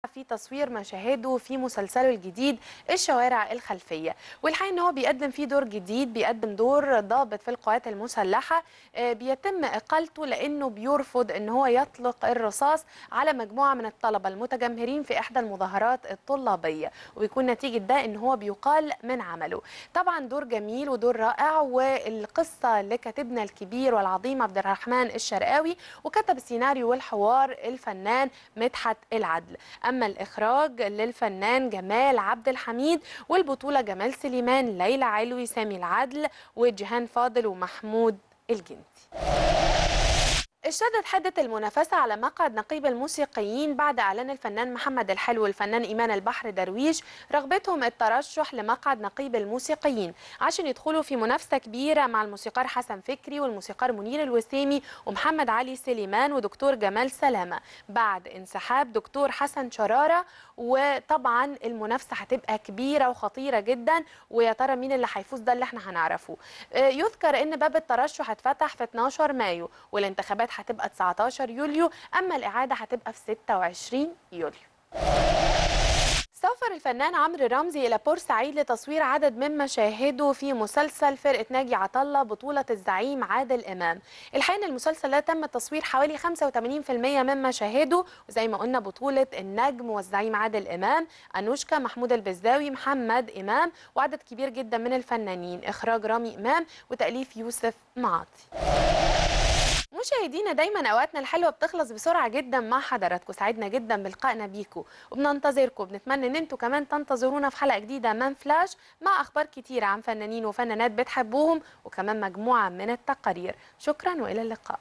في تصوير مشاهده في مسلسله الجديد الشوارع الخلفية. والحقيقة ان هو بيقدم فيه دور جديد، بيقدم دور ضابط في القوات المسلحة، بيتم إقالته لأنه بيرفض ان هو يطلق الرصاص على مجموعة من الطلبة المتجمهرين في إحدى المظاهرات الطلابية، وبيكون نتيجة ده ان هو بيقال من عمله. طبعا دور جميل ودور رائع، والقصة لكاتبنا الكبير والعظيم عبد الرحمن الشرقاوي، وكتب السيناريو والحوار الفنان مدحت العدل. أما الإخراج للفنان جمال عبد الحميد، والبطولة جمال سليمان، ليلى علوي، سامي العدل، وجيهان فاضل، ومحمود الجندي. اشتدت حدة المنافسة على مقعد نقيب الموسيقيين بعد إعلان الفنان محمد الحلو والفنان إيمان البحر درويش رغبتهم الترشح لمقعد نقيب الموسيقيين عشان يدخلوا في منافسة كبيرة مع الموسيقار حسن فكري والموسيقار منير الوسيمي ومحمد علي سليمان ودكتور جمال سلامة، بعد انسحاب دكتور حسن شرارة. وطبعا المنافسة هتبقى كبيرة وخطيرة جدا، ويا ترى مين اللي هيفوز؟ ده اللي احنا هنعرفه. يذكر ان باب الترشح اتفتح في 12 مايو والانتخابات هتبقى 19 يوليو، أما الإعادة هتبقى في 26 يوليو. سافر الفنان عمرو رمزي إلى بورسعيد لتصوير عدد من مشاهده في مسلسل فرقة ناجي عطا الله بطولة الزعيم عادل إمام. الحقيقة المسلسل ده تم تصوير حوالي 85% من مشاهده، وزي ما قلنا بطولة النجم والزعيم عادل إمام، أنوشكا، محمود البزاوي، محمد إمام، وعدد كبير جدا من الفنانين. إخراج رامي إمام وتأليف يوسف معاطي. مشاهدينا دايما اوقاتنا الحلوة بتخلص بسرعة جدا مع حضراتكم، سعدنا جدا بلقائنا بيكم وبننتظركم، بنتمنى ان انتم كمان تنتظرونا في حلقة جديدة من فلاش مع اخبار كتيرة عن فنانين وفنانات بتحبوهم وكمان مجموعة من التقارير. شكرا والى اللقاء.